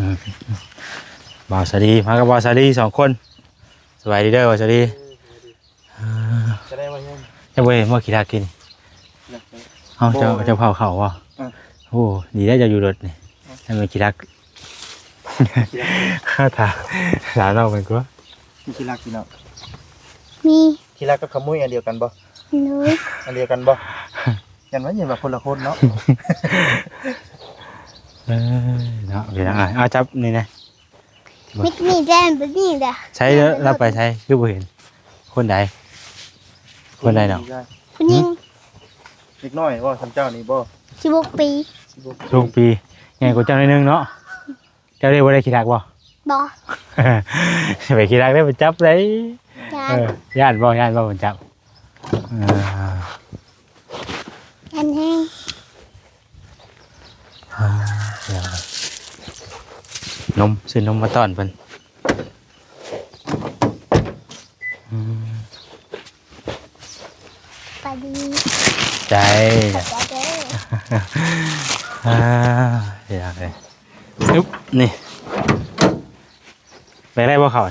ອືມ ບ່າວສາລີ ມາກັບບ່າວສາລີສອງຄົນ. ສະບາຍດີເດີບ່າວສາລີ. ເອີ ອ່າ ຈະໄດ້ວ່າຍັງ ຍັງບໍ່ເຫັນບໍ່ຂີ້ດາກກິນ. ເອົາ ເຈົ້າ ບໍ່ ເຈົ້າເຜົາເຂົ້າບໍ່? ອ່າ ໂອ້ ດີແລ້ວເຈົ້າຢູ່ລົດນີ້. ອ່າ ໃຫ້ມັນຂີ້ດາກ ຂີ້ດາກ ຖ້າ ຖ້າເຮົາເປັນກວ່າ ມີຂີ້ດາກພີ່ນ້ອງ. ມີ ຂີ້ດາກກັບຂະມຸ້ຍອັນດຽວກັນບໍ່? ໂດຍ ອັນດຽວກັນບໍ່? ຢ້ານວ່າ ຢ້ານວ່າຄົນລະຄົນເນາະ. ເອີ ເນາະ ພີ່ນ້ອງ. ເອົາ ຈັບນີ້ນະ. ມີ ມີແຕ່ແບບນີ້ແຫຼະ. ໃສລະ ລະໄປໃສ ຄືບໍ່ເຫັນ? ຄົນໃດ? ຄົນໃດເນາະ? ຜູ້ຍິງ. ຫຶ? ເດັກນ້ອຍບໍ່ ສ່ຳເຈົ້ານີ້ບໍ່? ສິບຫົກປີ. ສິບຫົກປີ. ໃຫຍ່ກວ່າເຈົ້າໜ້ອຍໜຶ່ງເນາະ. ເຈົ້າໄດ້ ບໍ່ໄດ້ຂີ້ດາກບໍ່? ບໍ່. ໄປຂີ້ດາກໄດ້ໄປຈັບໄດ້. ຢ້ານ. ເອີ ຢ້ານບໍ່? ຢ້ານບໍ່ມັນຈັບ? ອ່າ ອັນແຮງ ອ່າ ນົມ ຊື້ນົມມາຕ້ອນເພິ່ນ. ອືມ ໄປດີ ໃຈ ຂອບໃຈເດີ. ອ່າ ເດີ ອຶບ ນີ້ ແບກໄດ້ບໍ່ເຂົ້າ?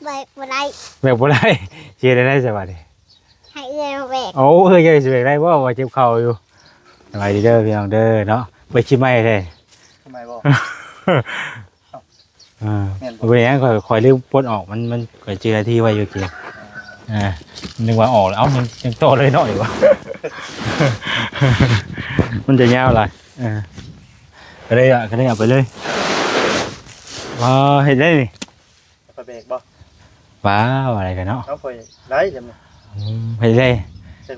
ແບກບໍ່ໄດ້. ແບກບໍ່ໄດ້ ຊິເຮັດແນວໃດຊະບາດນີ້? ໃຫ້ເອື້ອຍມາແບກ. ໂອ້ ເອື້ອຍຊິແບກໄດ້ບໍ່ ວ່າເຈັບເຂົ່າຢູ່. ສະບາຍດີເດີພີ່ນ້ອງເດີເນາະ. ໄປຂີ້ໄມ້ແທ້ ຂີ້ໄມ້ບໍ່? ອ່າ ແມ່ນບໍ່? ບໍ່ເປັນຫຍັງ ຂ້ອຍ ຂ້ອຍລືມປົດອອກ ມັນ ມັນ ຂ້ອຍຈື່ໜ້າທີ່ໄວ້ຢູ່ກີ້. ອ່າ ອ່າ ນຶກວ່າອອກແລ້ວ ເອົ້າ ຍັງ ຍັງຕໍ່ເລີຍເນາະ ອີກວ່າ ມັນຈະຍາວຫຼາຍ. ເອີ ກໍເລີຍ ກໍເລີຍເອົາໄປເລີຍ. ອໍ ເຮັດໄດ້ນີ້ ຂ້ອຍແບກບໍ່? ວ້າວ ອະໄລກັນເນາະ. ເອົາ ຂ້ອຍໄດ້ຈຳ. ອືມ ເຮັດໄດ້.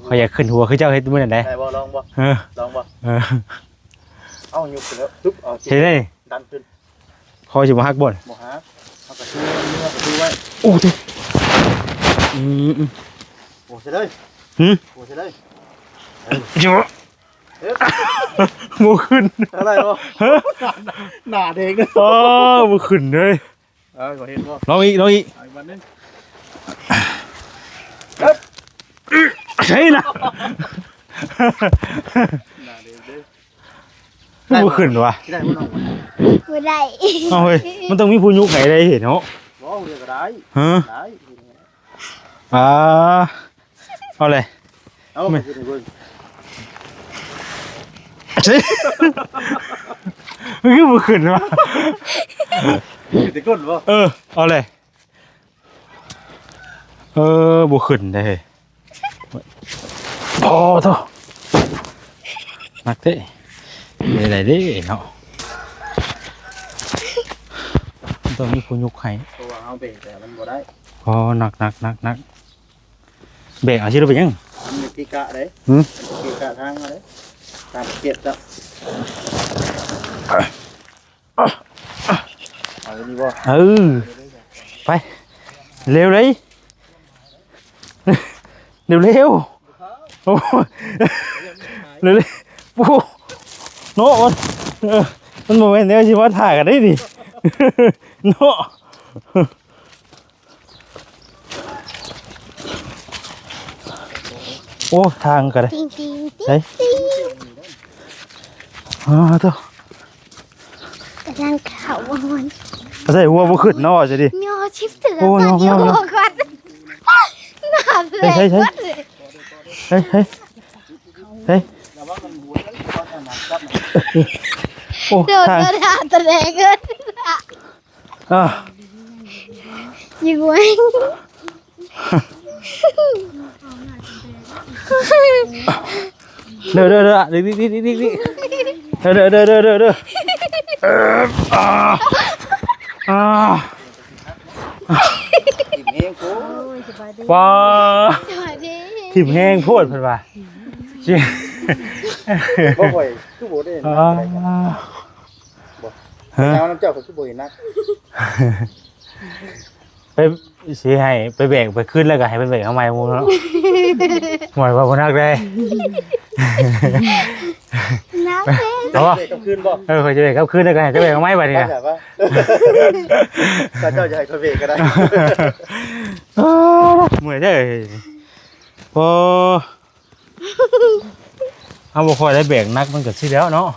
ຂ້ອຍຢາກຂຶ້ນຫົວຄືເຈົ້າເຮັດມື້ນັ້ນໃດ. ໄດ້ບໍ່? ລອງບໍ່? ເອີ ລອງບໍ່? ເອີ ເອົາ ຍົກຂຶ້ນແລ້ວ ຕຶບ ເອົາ ເຮັດໄດ້. ດັນຂຶ້ນ ຄໍຊິບໍ່ຫັກບໍ່? ບໍ່ຫັກ. ເຮົາກໍຖື ເຮົາກໍຖືໄວ້. ໂອ້ ໂທ້. ອືມ ໂອ້ ໃສ່ເລີຍ. ຫຶ? ໂອ້ ໃສ່ເລີຍ. ເອີ ເຈົ້າ ເອີ ບໍ່ຂຶ້ນ. ອະໄລບໍ່? ຫະ? ໜ້າແດງເດີ. ອໍ ບໍ່ຂຶ້ນເລີຍ. ເອີ ບໍ່ເຫັນບໍ່? ລອງອີກ ລອງອີກ. ເອົາອີກບາດໜຶ່ງ. ເອີ ໃຊ່ລະ. ໜ້າແດງເດີ. ບໍ່ຂຶ້ນວະ. ຊິໄດ້ບໍ່ນ້ອງ? ບໍ່ໄດ້. ເອົາເຮີ້ຍ ມັນຕ້ອງມີຜູ້ຍົກໃຫ້ໄດ້ເຫັນເນາະ. ບໍ່ ຜູ້ດຽວກໍໄດ້. ຮະ? ໄດ້. ອ່າ ເອົາເລີຍ. ເອົາ ແມ່ນ ມັນຄືບໍ່ຂຶ້ນວະ? ຂຶ້ນແຕ່ກົ້ນບໍ່? ເອີ ເອົາເລີຍ. ເອີ ບໍ່ຂຶ້ນເດ້. ໂອ້ໂທ້ ໜັກເດ້. ເປັນໄດເດ້ເນາະ? ມັນຕ້ອງມີຜູ້ຍົກໃຫ້ ເພາະວ່າເຮົາເບຣກແຕ່ມັນບໍ່ໄດ້. ອໍ ໜັກ ໜັກ ໜັກ ໜັກ. ແບກເອົາຊິລົງໄປຫຍັງ? ມັນມີທີ່ກະເດ້. ຫື? ທີ່ກະທາງເດ້. ຕາມເກັບແລ້ວ. ເອົານີ້ບໍ່? ເອີ ໄປ ເລັວເລີຍ ເລັວໆ. ໂອ້ຍ ເລັວໆ. ໂອ້ ເນາະ ມັນ ເອີ ມັນບໍ່ແມ່ນແນວຊິມາຖ້າກັນໄດ້ນີ້ເນາະ. ໂອ້ ທາງກໍໄດ້ ຕິງ ຕິງ ຕິງ ເອີຍ ຕິງ ອ່າ ໂທ້ ກຳລັງເຂົ້າ ໃສ່ຫົວບໍ່ຂຶ້ນເນາະ ຈະດີ ຍໍຊິບເທື່ອ ໂອ້ຍ ກ່ອນ ຍໍ ຍໍ ຍໍ ຢູ່ກ່ອນ ໜ້າແຕກ ເຮີ້ຍ ເຮີ້ຍ ເຮີ້ຍ ເຮີ້ຍ ໂອ້ ໂດດ ທາງ ມາ ຕະແດງເກີນ ອ່າ ຢູ່ເວີຍ ເດີ ເດີ ເດີ ດິກ ດິກ ດິກ ດິກ ດິກ ເດີ ເດີ ເດີ ເດີ ເດີ ເອີ ອ່າ ອ່າ ຖິ້ມແຮງໂພດ ປ້າ ສະບາຍດີ ຖິ້ມແຮງໂພດ ເພິ່ນວ່າ ບໍ່ ຂ້ອຍຄືບໍ່ໄດ້ ອ່າ ບໍ່ ຮະ ຍາວນຳເຈົ້າ ຂ້ອຍຄືບໍ່ເຫັນໜັກ ໄປ ຊິໃຫ້ໄປແບກໄປຄືນ ແລ້ວກໍໃຫ້ເພິ່ນແບກເອົາໃໝ່ໝູ່ເນາະ ໝວຍວ່າບໍ່ໜັກເດ້ ໜັກເດ້ ເອົາບໍ່ ແບກກັບຄືນບໍ່ ເອີ ຂ້ອຍຈະແບກກັບຄືນ ແລ້ວກໍໃຫ້ເຈົ້າແບກເອົາໃໝ່ບັດນີ້ນະ ໄດ້ແລ້ວວ່າ ຖ້າເຈົ້າຢາກໃຫ້ຂ້ອຍແບກກໍໄດ້ ເອີ ເມື່ອຍແທ້ ໂອ້ ເຮົາບໍ່ຄ່ອຍໄດ້ແບກໜັກ ມັນກໍຊິແລ້ວເນາະ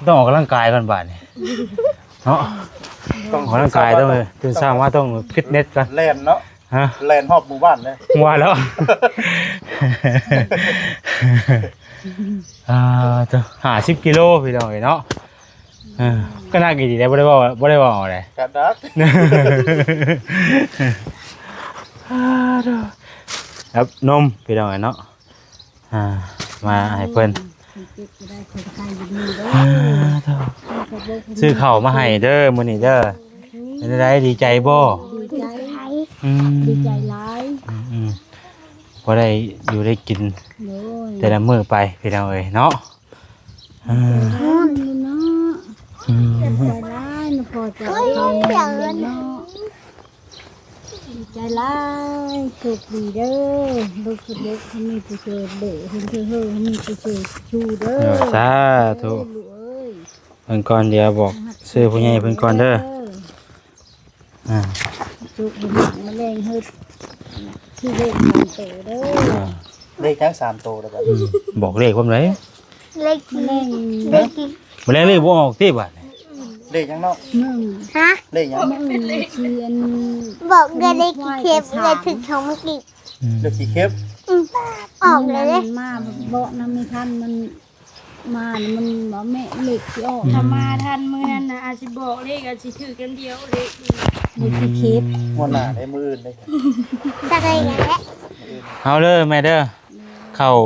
ຕ້ອງອອກກຳລັງກາຍກ່ອນບາດນີ້ ເນາະ ຕ້ອງ ອອກກຳລັງກາຍ ຕ້ອງ ຕື່ນເຊົ້າມາຕ້ອງຟິດເນັດກ່ອນ ແລ່ນເນາະ ຮະ ແລ່ນຮອບໝູ່ບ້ານເລີຍ ວ່າແລ້ວ ອ່າ ເຈົ້າ ຫ້າສິບກິໂລພີ່ນ້ອງເອີຍເນາະ ເອີ ກໍໜັກອີ່ຫຼີເດ້ ບໍ່ໄດ້ເວົ້າ ບໍ່ໄດ້ເວົ້າເອົາເດ້ ກໍໜັກ ອ່າ ເດີ ແບບນົມພີ່ນ້ອງເອີຍເນາະ ອ່າ ມາໃຫ້ເພິ່ນ ເພິ່ນເກັບໄດ້ ເພິ່ນຂາຍຢູ່ນີ້ເດີ ອ່າ ເຈົ້າ ເພິ່ນກໍບໍ່ ຊື້ເຂົ້າມາໃຫ້ເດີມື້ນີ້ເດີ ເປັນຈັ່ງໃດ ດີໃຈບໍ່? ດີໃຈ ອືມ ດີໃຈຫຼາຍ ອືມໆ ພໍໄດ້ຢູ່ໄດ້ກິນ ໂດຍ ແຕ່ລະມື້ໄປພີ່ນ້ອງເອີຍເນາະ ເອີ ຮ້ອນຢູ່ເນາະ ອືມ ດີໃຈຫຼາຍເນາະ ພໍຈະເຂົ້າມາເນາະ ດີໃຈຫຼາຍ ໂຊກດີເດີ ລູກເດັກເຂົາມີຜູ້ຊ່ວຍເຫຼືອ ເພິ່ນເທີເຮີເຂົາມີຜູ້ຊ່ວຍຊູເດີ ເອີ ສາທຸ ເອີ ລູກເອີຍ ເບິ່ງກ່ອນ ດຽວບອກຊື່ຜູ້ໃຫຍ່ເພິ່ນກ່ອນເດີ ອ່າ ຈຸກມາແລງເຮີ ທີ່ເລກສາມໂຕເດີ ອ່າ ເລກທັງສາມໂຕແລ້ວບັດ ອືມ ບອກເລກພ້ອມໃດ ເລກ ມາແລງ ເລກ ມາແລງເລກບໍ່ອອກຕິບາດນີ້ ເລກຫຍັງເນາະ ໜຶ່ງ ຮະ ເລກຫຍັງ ມື້ອື່ນຊິອັນ ບອກເດີ ເລກຂີ້ເຂັບ ເລກຖືກຂອງມັນກິນ ອືມ ເລກຂີ້ເຂັບ ອືມ ອອກເລີຍເດ້ ມາບອກນຳແມ່ທັນ ມັນ ມາແລ້ວມັນວ່າແມ່ເລກຊິອອກ ອືມ ຖ້າມາທັນມື້ນັ້ນນະ ອາດຊິບອກເລກ ອາດຊິຖືກຢ່າງດຽວເລກ ອືມ ເລກຊິເຂັບ ງວດໜ້າໄດ້ ມື້ອື່ນເດ້ ຈັກໄດ້ແຫຼະ ເອົາເດີແມ່ເດີ ເຂົ້າ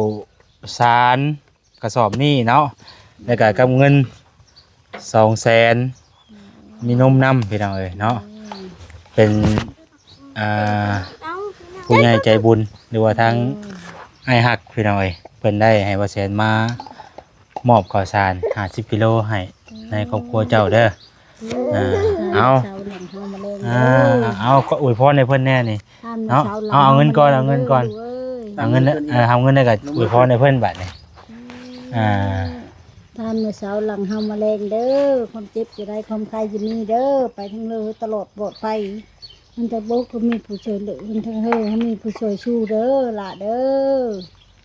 ສານກະສອບນີ້ເນາະ ແລ້ວກະກັບເງິນສອງແສນ ມີນົມນຳພີ່ນ້ອງເອີຍເນາະ ເປັນ ອ່າ ຜູ້ໃຫຍ່ໃຈບຸນ ຫຼືວ່າທາງ ເອີ ອ້າຍຮັກພີ່ນ້ອງເອີຍ ເພິ່ນໄດ້ໃຫ້ບ່າວແສນມາມອບເຂົ້າສານຫ້າສິບກິໂລໃຫ້ໃນຄອບຄົວເຈົ້າເດີ ເອີ ອ່າ ເອົາ ເອົາ ກໍອວຍພອນໃຫ້ເພິ່ນແດ່ນີ້ເນາະ ເອົາ ເອົາເງິນກ່ອນ ເອົາເງິນກ່ອນ ເອົາເງິນ ເອີ ເອົາເງິນແລ້ວກໍອວຍພອນໃຫ້ເພິ່ນບາດນີ້ ອ່າ ທ່ານມາເຊົາຫຼັງເຮົາມາແລງເດີ ຄວາມເຈັບຈະໄດ້ ຄວາມໄຂ້ຈະມີເດີ ໄປທາງເລີຕະຫຼອດປອດໄພ ມັນຈະບໍ່ຄືມີຜູ້ຊ່ວຍເຫຼືອ ມັນທາງເຮີມີຜູ້ຊ່ວຍຊູເດີຫຼ້າເດີ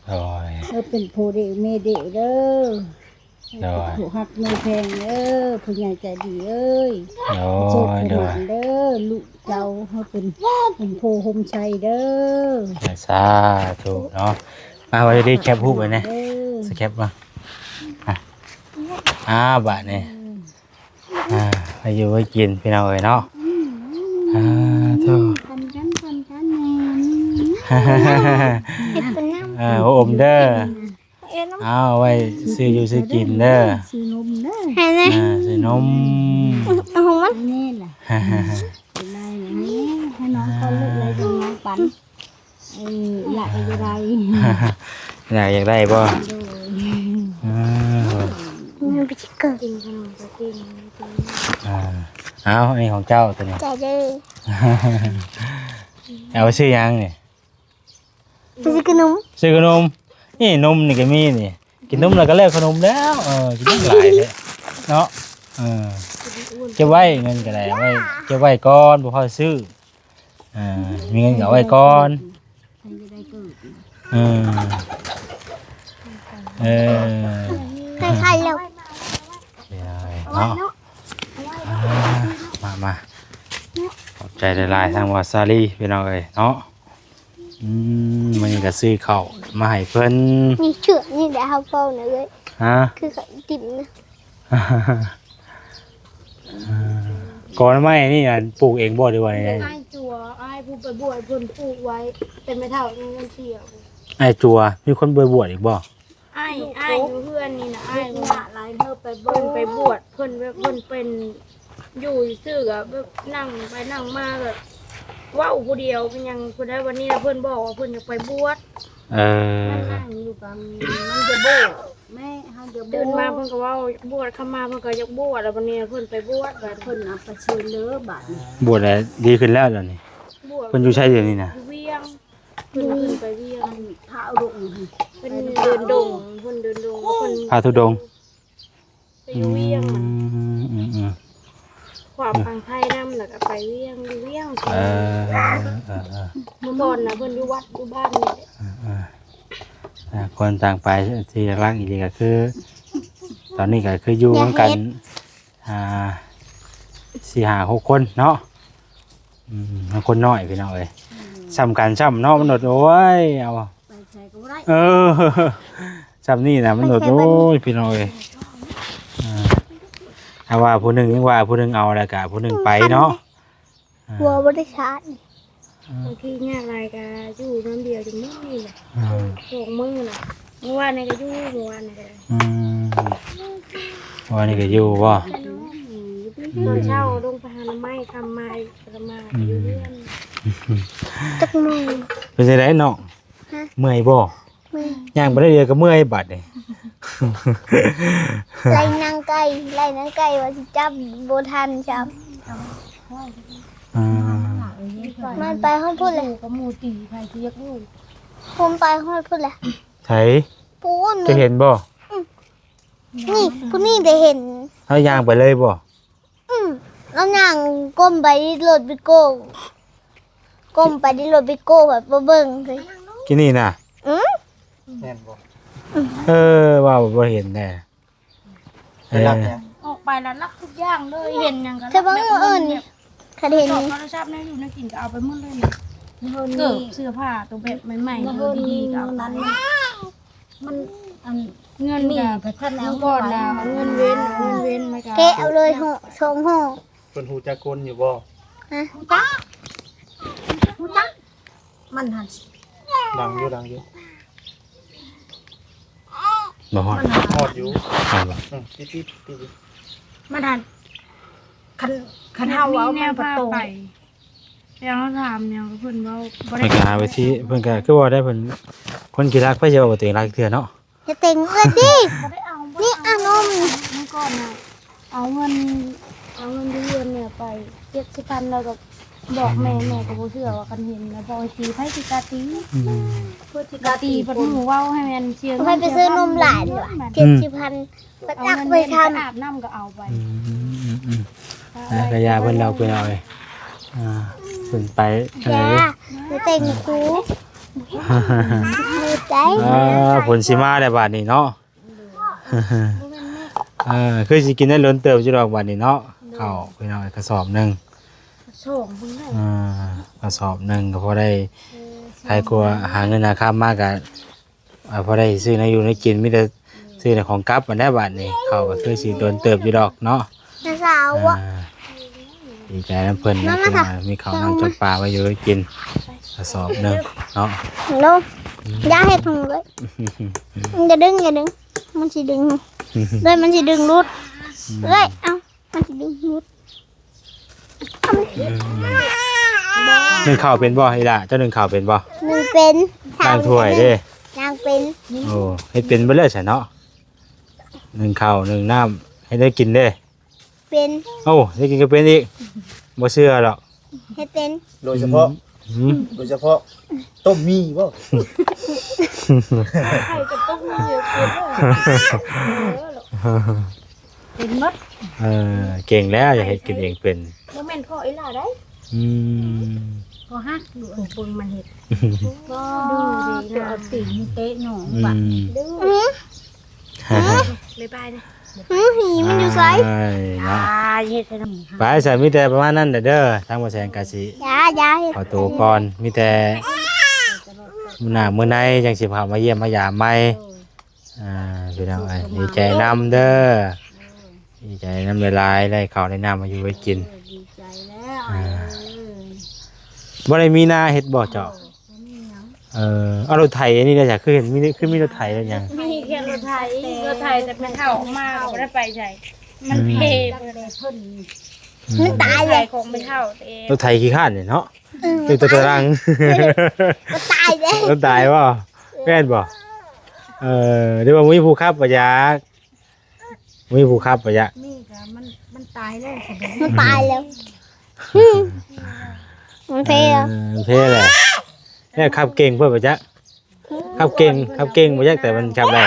ໂດຍ ເອີ ເປັນພໍ່ເດແມ່ເດເດີ ໂດຍ ເປັນຜູ້ຮັກແມ່ແພງເດີ ຜູ້ໃຫຍ່ໃຈດີເອີຍ ໂດຍ ໂຊກໃຫ້ໝານເດີ ລູກເຈົ້າໃຫ້ເປັນຮົ່ມໂພຮົ່ມໄຊເດີ ສາທຸເນາະ ມາ ວ່າດີແຄບຮູບໄວ້ແດ່ ເອີ ສະແຄບມາ ອ່າ ອ່າ ບາດນີ້ ອ່າ ໃຫ້ຢູ່ໃຫ້ກິນພີ່ນ້ອງເອີຍເນາະ ອືມ ອ່າ ໂທ້ ປັນກັນ ປັນກັນແມ່ ເອີ ໂອ້ ອົມເດີ ເອົາໄວ້ຊື້ຢູ່ຊື້ກິນເດີ ຊື້ນົມເດີ ໃຫ້ແດ່ ອ່າ ຊື້ນົມ ເອົາຂອງມັນ ນີ້ລະ ໃຫ້ ໃຫ້ນ້ອງກ່ອນລູກ ແລ້ວຈັ່ງນ້ອງປັນ ເອີ ຢາກໄດ້ ຢາກໄດ້ບໍ່? ໂດຍ ເອີ ມັນໄປຊິເກີດ ກິນຂະໜົມກໍກິນ ອ່າ ເອົາ ອັນນີ້ຂອງເຈົ້າຕົວນີ້ ໃຈເດີ ເອົາໄປຊື້ຫຍັງນີ້? ໄປຊື້ຂະໜົມ ຊື້ຂະໜົມ ນີ້ນົມນີ້ກໍມີນີ້ ກິນນົມແລ້ວກໍແລ້ວຂະໜົມແລ້ວ ເອີ ກິນໜົມຫຼາຍແທ້ເນາະ ເອີ ເກັບໄວ້ ເງິນກໍໄດ້ ເອົາໄວ້ ເກັບໄວ້ກ່ອນ ບໍ່ພໍຊື້ ອ່າ ມີເງິນກໍເອົາໄວ້ກ່ອນ ເອີ ເອີ ເນາະ ອ່າ ມາ ມາ ຂອບໃຈຫຼາຍໆ ທາງບ່າວສາລີ ພີ່ນ້ອງເອີຍເນາະ ອືມ ມື້ນີ້ກໍຊື້ເຂົ້າມາໃຫ້ເພິ່ນ ນີ້ເຊືອກນີ້ແຫຼະເຮົາເວົ້ານະເອີຍ ຮະ ຄືເຂົາຕິ້ມນະ ອ່າ ກໍໄມ້ນີ້ ອັນ ປູກເອງບໍ່ ຫຼືວ່າໃດ? ອ້າຍຈົວ ອ້າຍຜູ້ໄປບວດເພິ່ນປູກໄວ້ ແຕ່ແມ່ເຖົ້າຍັງເສຍ ອ້າຍຈົວ ມີຄົນໄປບວດອີກບໍ່? ອ້າຍ ອ້າຍຢູ່ເຮືອນນີ້ນະ ອ້າຍ ເຮັດງານຫຼາຍເຮີບໄປເບິ່ງ ເພິ່ນໄປບວດ ເພິ່ນແບບ ເພິ່ນເປັນ ຢູ່ຊື່ໆ ກໍແບບນັ່ງໄປນັ່ງມາ ແບບເວົ້າຜູ້ດຽວ ເປັນຫຍັງຜູ້ໃດ ບັດນີ້ເພິ່ນບອກວ່າເພິ່ນຢາກໄປບວດ ເອີ ມັນນັ່ງຢູ່ກັບ ມັນຈະບວດ ແມ່ ເຮົາຈະບວດ ຕື່ນມາເພິ່ນກໍເວົ້າຢາກບວດ ຄ່ຳມາເພິ່ນກໍຢາກບວດ ແລ້ວບັດນີ້ເພິ່ນໄປບວດ ບັດເພິ່ນເອົາໄປຊ່ວຍເຫຼືອ ບັດນີ້ບວດແລ້ວດີຂຶ້ນແລ້ວ ດຽວນີ້ ບວດ ເພິ່ນຢູ່ໃສດຽວນີ້ນະ? ຢູ່ວຽງ ເພິ່ນຂຶ້ນໄປວຽງ ອັນພະອຸດົງ ເພິ່ນເດີນດົງ ເພິ່ນເດີນດົງ ເພິ່ນພະທຸດົງ ໄປຢູ່ວຽງ ອືມ ອືມ ຄວາມຝັ່ງໄທນຳ ແລ້ວກໍໄປວຽງ ຢູ່ວຽງ ເອີ ເອີ ເອີ ເມື່ອກ່ອນນະ ເພິ່ນຢູ່ວັດຢູ່ບ້ານນີ້ແຫຼະ ເອີ ເອີ ຕ່າງຄົນຕ່າງໄປ ທີ່ຫຼັກໆ ອີ່ຫຼີກໍຄື ຕອນນີ້ກໍຄືຢູ່ນຳກັນ ອ່າ ສີ່ຫ້າຫົກຄົນເນາະ. ອືມ ຄົນນ້ອຍພີ່ນ້ອງເອີຍ. ອືມ ສ່ຳກັນຊ້ຳເນາະ ມະນຸດ ໂອ້ຍ ເອົາ ໄປໃສກໍບໍ່ໄດ້. ເອີ ສ່ຳນີ້ນະ ມະນຸດ ໄປໃສ ໂອ້ຍ ພີ່ນ້ອງເອີຍ. ອ່າ ຖ້າວ່າຜູ້ໜຶ່ງຍັງວ່າຜູ້ໜຶ່ງເອົາ ແລ້ວກະຜູ້ໜຶ່ງໄປເນາະ. ຫົວບໍ່ໄດ້ຊາດ. ອ່າ ບາງທີຍາກຫຼາຍກະຢູ່ນຳດຽວຈົນມື້ນີ້ແຫຼະ. ອ່າ ສອງມື້ລະ ມື້ວານນີ້ກະຢູ່ ມື້ວານນີ້ກະໄດ້. ອືມ ມື້ວານນີ້ກະຢູ່ບໍ່? ອືມ ຕອນເຊົ້າລົງໄປຫາໜໍ່ໄມ້ ຄ່ຳມາກະມາ ອືມ ຢູ່ເຮືອນ. ຈັກໂມງ? ເປັນຈັ່ງໃດນ້ອງ? ຮະ? ເມື່ອຍບໍ່? ເມື່ອຍ. ຍ່າງໄປໄດ້ດຽວກໍເມື່ອຍບາດນີ້. ໄລ່ນາງໄກ່ ໄລ່ນາງໄກ່ວ່າຊິຈັບບໍ່ທັນຊ້ຳ. ອ່າ ມັນໄປຮອດພຸ້ນແຫຼະ ຢູ່ກັບໝູ່ຕີ ໃຜຊິຢາກຢູ່. ພຸ້ນໄປຮອດພຸ້ນແຫຼະ. ໃສ? ພຸ້ນ. ຈະເຫັນບໍ່? ອືມ ນີ້ ຜູ້ນີ້ໄດ້ເຫັນ. ເຮົາຍ່າງໄປເລີຍບໍ່? ອືມ ລາວຍ່າງກົ້ມໄປລົດວິໂກ້ ກົ້ມໄປທີ່ລົດວິໂກ້ ແບບບໍ່ເບິ່ງເລີຍ. ກິນນີ້ນະ? ອືມ ແມ່ນບໍ່? ເອີ ວ່າບໍ່ເຫັນແດ່. ໄປລັກຫຍັງ? ເອີ ອອກໄປລະລັກທຸກຢ່າງເລີຍ ເຫັນຫຍັງກໍ ເທເບິ່ງ ລັກ ແບບ ມື້ອື່ນນີ້ ແບບ ຄັນເຫັນ ໂທລະສັບ ແນວຢູ່ແນວກິນກໍເອົາໄປໝົດເລີຍນີ້. ເກີບເສື້ອຜ້າໂຕແບບໃໝ່ໆ ດີໆ ກໍເອົາໄປ. ມັນ ອັນ ເງິນກໍ ມີແຕ່ເງິນເວັນ ເງິນເວັນ ແລ້ວກໍ ແກະເອົາເລີຍ ສອງຫໍ່. ເພິ່ນຮູ້ຈັກຄົນຢູ່ບໍ່? ຮະ? ຮູ້ຈັກ ຮູ້ຈັກ. ມັນຫັ້ນ ດັງຢູ່ ດັງຢູ່. ບໍ່ຮອດ ຮອດຢູ່ ຮອດບໍ່? ອືມ ຕິດໆ ຕິດຢູ່. ມັນຫັ້ນ ຄັນ ຄັນເຮົາເວົ້າແມ່ນປະໂຕ ແຕ່ເຮົາຖາມຫຍັງເພິ່ນເວົ້າບໍ່ໄດ້. ເພິ່ນກໍຫາໄປທີ່ ເພິ່ນກໍຄືວ່າໄດ້ ເພິ່ນ ຄົນຂີ້ລັກ ໃຜຊິເວົ້າວ່າຕົວເອງລັກເທື່ອເນາະ. ເຮັດເຕັງເອື້ອນຕິ ບໍ່ໄດ້ເອົາ ນີ້ອານົມ. ມື້ກ່ອນນະ ເອົາເງິນ ເອົາເງິນຢູ່ເຮືອນແມ່ໄປເຈັດສິບພັນ ແລ້ວກໍບອກແມ່ ແມ່ກໍບໍ່ເຊື່ອວ່າຄັນເຫັນນະ ບອກໃຫ້ຕີ ໃຜຊິກ້າຕີ. ອືມ ເພິ່ນຊິກ້າຕີ ເພິ່ນໝູ່ເວົ້າໃຫ້ແມ່ນເຊື່ອ. ໃຜໄປຊື້ນົມຫຼາຍຫວະ ອືມ ເຈັດສິບພັນ ເພິ່ນອັກໄປທຳ ອາບນ້ຳກໍເອົາໄປ. ອືມໆໆ ອ່າ ກະຢ່າເພິ່ນດອກພີ່ນ້ອງເອີຍ. ອ່າ ເພິ່ນໄປ ຢ່າ ເອີ ໄປເຕັງຄູ ເອີ ຝົນຊິມາແລ້ວບາດນີ້ເນາະ. ເອີ ຄືຊິກິນໄດ້ດົນເຕີບຢູ່ດອກບາດນີ້ເນາະ. ເຂົ້າພີ່ນ້ອງເອີຍ ກະສອບໜຶ່ງ ກະສອບໜຶ່ງ ອ່າ ກະສອບໜຶ່ງກໍພໍໄດ້ ເອີ ຂາຍກວ່າຫາເງິນຫາຄຳມາກະ ອ່າ ພໍໄດ້ຊື້ແນວຢູ່ແນວກິນ ມີແຕ່ຊື້ແນວຂອງກັບຫັ້ນແຫຼະບາດນີ້. ເຂົ້າກໍຄືຊິດົນເຕີບຢູ່ດອກເນາະ ນ້າສາວ. ອ່າ ດີໃຈນຳເພິ່ນນະ ມາ ມາ ພີ່ນ້ອງ ມີເຂົ້ານ້ຳຈຳປາໄວ້ຢູ່ໄວ້ກິນກະສອບໜຶ່ງເນາະ. ອືມ ຢ່າເຮັດຫຍັງເລີຍ ຢ່າດຶງ ຢ່າດຶງ ມັນຊິດຶງ ເອີຍ ມັນຊິດຶງຫຼຸດ ອືມ ເອີຍ ເອົ້າ ມັນຊິດຶງຫຼຸດ. ອືມ ໜຶ້ງເຂົ້າເປັນບໍ່ ອີ່ຫຼ້າ? ເຈົ້າໜຶ້ງເຂົ້າເປັນບໍ່? ໜຶ້ງເປັນ. ລ້າງຖ້ວຍເດ້? ລ້າງເປັນ. ໂອ້ ເຮັດເປັນເບິດແລ້ວຊັ້ນເນາະ. ໜຶ້ງເຂົ້າ ໜຶ້ງນ້ຳ ເຮັດໄດ້ກິນເດ້? ເປັນ. ໂອ້ ເຮັດກິນກໍເປັນອີກ? ບໍ່ເຊື່ອດອກ. ເຮັດເປັນ. ໂດຍສະເພາະ ອືມ ໂດຍສະເພາະຕົ້ມໝີ່ບໍ່? ເປັນໝົດ. ເອີ ເກັ່ງແລ້ວ ຢາກເຮັດກິນເອງເປັນ. ບໍ່ແມ່ນພໍ່ອີ່ຫຼ້າໃດ. ອືມ ພໍ່ຮັກ ດູເບິ່ງມັນເຮັດ. ບໍ່ ເຈົ້າເອົາຕີນເຕະນ້ອງ ອືມ ບາດ ບາຍບາຍ. ອືມ ຫີມັນຢູ່ໃສ? ເນາະ ເຮັດໃສ່ນ້ຳ. ໄປ ຊັ້ນມີແຕ່ປະມານນັ້ນແຫຼະເດີ ທາງບໍ່ແສງກະຊິ ຢ່າ ຢ່າເຮັດ ຂໍໂຕກ່ອນ. ມີແຕ່ມື້ໜ້າມື້ໃນຈັ່ງຊິເຂົ້າມາຢ້ຽມມາຢາມໃໝ່. ອ່າ ພີ່ນ້ອງເອີຍ ດີໃຈນຳເດີ ດີໃຈນຳຫຼາຍໆ ໄດ້ເຂົ້າໄດ້ນ້ຳມາຢູ່ໄວ້ກິນ. ເອີ ດີໃຈແລ້ວ. ອ່າ ເອີ ບໍ່ໄດ້ມີນາເຮັດບໍ່ເຈົ້າ? ບໍ່ ບໍ່ມີຫຍັງ. ເອີ ເອົາລົດໄຖອັນນີ້ໄດ້ ຄືເຫັນມີ ຄືມີລົດໄຖແລ້ວຫຍັງ? ມີແຄ່ລົດໄຖ ລົດໄຖແຕ່ແມ່ເຖົ້າມາກໍບໍ່ໄດ້ໄປໃສ ມັນເພ. ອືມ ເພິ່ນ ອືມ ມັນຕາຍແລ້ວ ຂອງແມ່ເຖົ້າເອງ. ລົດໄຖຂີ້ຄ້ານນີ້ເນາະ. ເອີ ຢູ່ແຕ່ຕາລາງ ມັນຕາຍແລ້ວ. ມັນຕາຍບໍ່? ເອີ ແມ່ນບໍ່? ເອີ ຫຼືວ່າມີຜູ້ຂັບບໍ່ຈັກ? ມີຜູ້ຂັບບໍ່ຈັກ? ມີກໍມັນ ມັນຕາຍແລ້ວ. ມັນຕາຍແລ້ວ. ອືມ ມັນເພ. ເອີ ມັນເພແຫຼະ. ແລ້ວຂັບເກັ່ງເພິ່ນບໍ່ຈັກ? ຂັບເກັ່ງ ຂັບເກັ່ງບໍ່ຈັກ ແຕ່ມັນຂັບໄດ້.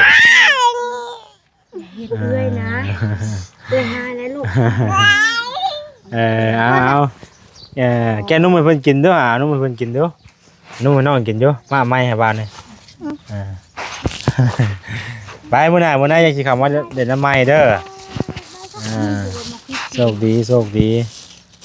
ເຮັດເອື້ອຍນະ ອ່າ ເອື້ອຍຫາຍແລ້ວລູກ. ເອີ ເອົາ ເອົາ ເອີ ແກະນົມໃຫ້ເພິ່ນກິນດູ ຫານົມໃຫ້ເພິ່ນກິນດູ ນົມໃຫ້ນ້ອງກິນຢູ່. ມາໃໝ່ໃຫ້ບ້ານນີ້. ອືມ ເອີ ໄປ ມື້ໜ້າ ມື້ໜ້າຍັງຊິເຂົ້າມາເຫຼັ້ນນຳໃໝ່ເດີ. ອ່າ ໂຊກດີ ໂຊກດີ.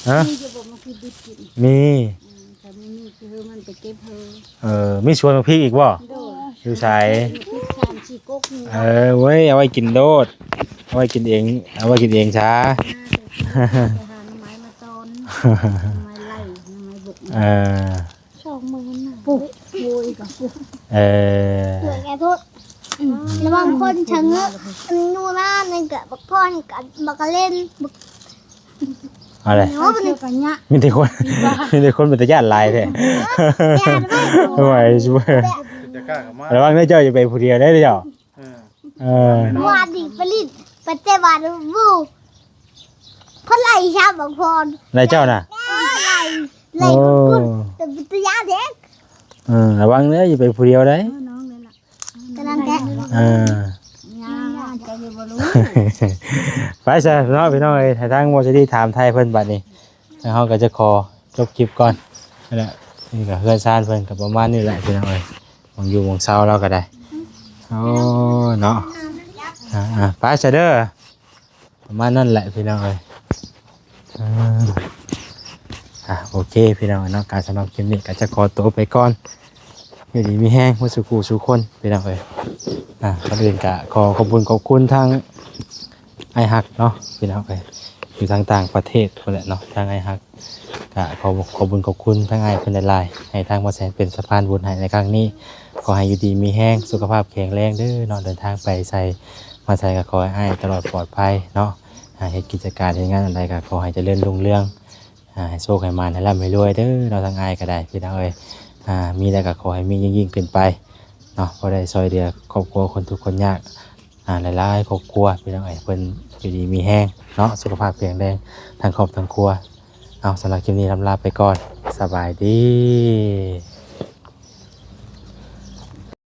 ຮະ? ມີຢູ່ບໍ່ ໝາກພິກດິບກິນ? ມີ. ອືມ ຖ້າບໍ່ມີຄືມັນໄປເກັບເຮີ. ເອີ ມີສວນໝາກພິກອີກບໍ່? ໂດຍ. ຢູ່ໃສ? ສາມສີ່ກົກນີ້. ເອີ ເວີ້ຍ ເອົາໄວ້ກິນໂລດ ເອົາໄວ້ກິນເອງ ເອົາໄວ້ກິນເອງຊາ. ໄປຫາໜໍ່ໄມ້ມາຕອນ ໜໍ່ໄມ້ໄລ່ ໜໍ່ໄມ້ບົກ. ເອີ ສອງໝື່ນນະ ປຸກ ໂອ້ຍ ກະປຸກ. ເອີ ສວຍແກໂພດ. ອືມ ລະວັງຄົນຊະເງີ້ ອັນຢູ່ນານັ້ນກະບັກພອນກັບບັກກະເລັນ ບັກ ເອົາແຫຼະ ໂອ້ ມັນກະຍະ ມີແຕ່ຄົນ ມີແຕ່ຄົນເປັນຕາຢ້ານຫຼາຍແທ້. ຢ້ານໄວ້ ໂອ້ຍ ຊິບໍ່ ເປັນຕາກ້າກັບມາ. ລະວັງເດີ ເຈົ້າຢ່າໄປຜູ້ດຽວເດີເຈົ້າ. ເອີ ເອີ ວ່າດີໄປຫຼິ້ນ ໄປເຕະບານ ວູ ເພິ່ນໄລ່ຊາບັກພອນ ໄລ່ເຈົ້ານະ? ເອີ ໄລ່ ໄລ່ ໂອ້ ກຸນໆ ແຕ່ເປັນຕາຢ້ານແທ້. ເອີ ລະວັງເດີ ຢ່າໄປຜູ້ດຽວໃດ. ເອີ ນ້ອງເລີຍລະ ກຳລັງແກະ ເອີ ໄປຊະເນາະພີ່ນ້ອງເອີຍ ໃຫ້ທາງບໍ່ຊິໄດ້ຖາມໄຖ່ເພິ່ນບັດນີ້ ທາງເຮົາກໍຈະຂໍຈົບຄລິບກ່ອນ. ນັ້ນແຫຼະ ນີ້ກໍເຮືອນຊານເພິ່ນກໍປະມານນີ້ແຫຼະພີ່ນ້ອງເອີຍ ໝ່ອງຢູ່ໝ່ອງເຊົາລາວກໍໄດ້. ໂອ້ ເນາະ ອ່າໆ ໄປຊະເດີ ປະມານນັ້ນແຫຼະພີ່ນ້ອງເອີຍ. ອ່າ ອ່າ ໂອເຄພີ່ນ້ອງເນາະ ກະສຳລັບຄລິບນີ້ກໍຈະຂໍຕົວໄປກ່ອນ ຢູ່ດີມີແຮງໝົດສູ່ຄູ່ສູ່ຄົນພີ່ນ້ອງເອີຍ. ອ່າ ກ່ອນອື່ນກະຂໍຂອບຄຸນຂອບຄຸນທາງອ້າຍຮັກເນາະພີ່ນ້ອງເອີຍ ຢູ່ທາງຕ່າງປະເທດພຸ້ນແຫຼະເນາະ ທາງອ້າຍຮັກ ກະຂໍຂອບ ຂອບບຸນຂອບຄຸນທາງອ້າຍເພິ່ນຫຼາຍໆ ໃຫ້ທາງບໍ່ແສນເປັນສະພານບຸນໃຫ້ໃນຄັ້ງນີ້. ຂໍໃຫ້ຢູ່ດີມີແຮງ ສຸຂະພາບແຂງແຮງເດີເນາະ ເດີນທາງໄປໃສມາໃສກໍຂໍໃຫ້ອ້າຍຕະຫຼອດປອດໄພເນາະ. ອ່າ ເຮັດກິດຈະການເຮັດງານອັນໃດກໍຂໍໃຫ້ຈະເລີນຮຸ່ງເຮືອງ ອ່າ ໃຫ້ໂຊກໃຫ້ໝານ ໃຫ້ລ່ຳໃຫ້ລວຍເດີເນາະ ທາງອ້າຍກໍໄດ້ພີ່ນ້ອງເອີຍ. ອ່າ ມີແລ້ວກໍຂໍໃຫ້ມີຍິ່ງໆຂຶ້ນໄປເນາະ ພໍໄດ້ຊ່ອຍເຫຼືອຄອບຄົວຄົນທຸກຄົນຍາກ ອ່າ ຫຼາຍໆຄອບຄົວພີ່ນ້ອງເອີຍ ເພິ່ນຢູ່ດີມີແຮງເນາະ ສຸຂະພາບແຂງແຮງທັງຄອບທັງຄົວ. ເອົາ ສຳລັບຄລິບນີ້ລຳລາໄປກ່ອນ ສະບາຍດີ.